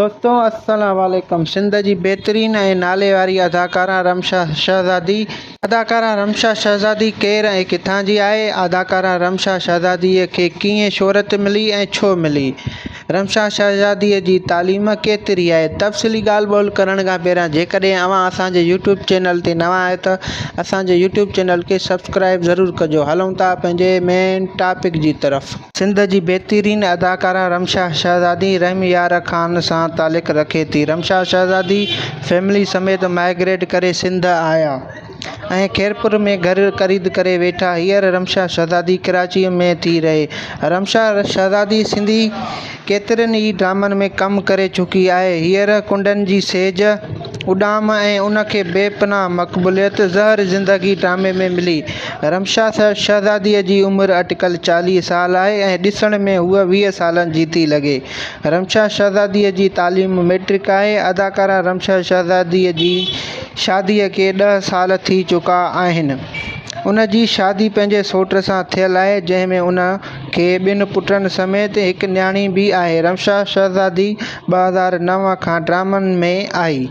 دوستو السلام عليڪم سنڌ جي بهترين ۽ نالي واري اداڪارا رمشا شهزادي. اداڪارا رمشا شهزادي ڪير ۽ ڪٿان جي آهي؟ اداڪارا رمشا شهزادي کي ڪيئن شهرت ملي ۽ ڇو ملي؟ رمشا شهزادي جي تعليم ڪيتري آهي؟ تفصيلي ڳالهه ٻولهه ڪرڻ کان پهريان جيڪڏهن اوهان اسان جي يوٽيوب چينل تي نوان آهيو ته اسان جي يوٽيوب چينل کي سبسڪرائب ضرور ڪجو هلون ٿا پنهنجي مين ٽاپڪ جي طرف. سنڌ جي بهترين اداڪارا رمشا شهزادي رحيم يار خان سان تعلق رکي ٿي. رمشا شهزادي فيملي سميت مائگريٽ ڪري سنڌ آيا ۽ خيرپور ۾ گهر خريد ڪري ويٺا. هينئر رمشا شهزادي ڪراچيء ۾ ٿي رهي. رمشا شهزادي سنڌي ڪيترن ئي ڊرامن ۾ ڪم ڪري چڪي آهي. هينئر ڪنڊن جي سيج، اڏام ۽ ان کي بي پناهه مقبوليت زهر زندگي ڊرامي ۾ ملي. رمشا شهزاديء جي عمر اٽڪل 40 سال آهي ۽ ڏسڻ ۾ هوء 20 سالن جي ٿي لڳي. رمشا شهزاديء جي تعليم مئٽرڪ آهي. اداڪارا رمشا شهزاديء جي شاديء کي ڏهه سال ٿي چڪا آهن. ان جي شادي پنهنجي سوٽ سان ٿيل آهي، جنهن ۾ ان کي ٻن پٽن سميت هڪ نياڻي به آهي. رمشا شهزادي 2009 کان ڊرامن ۾ آئي.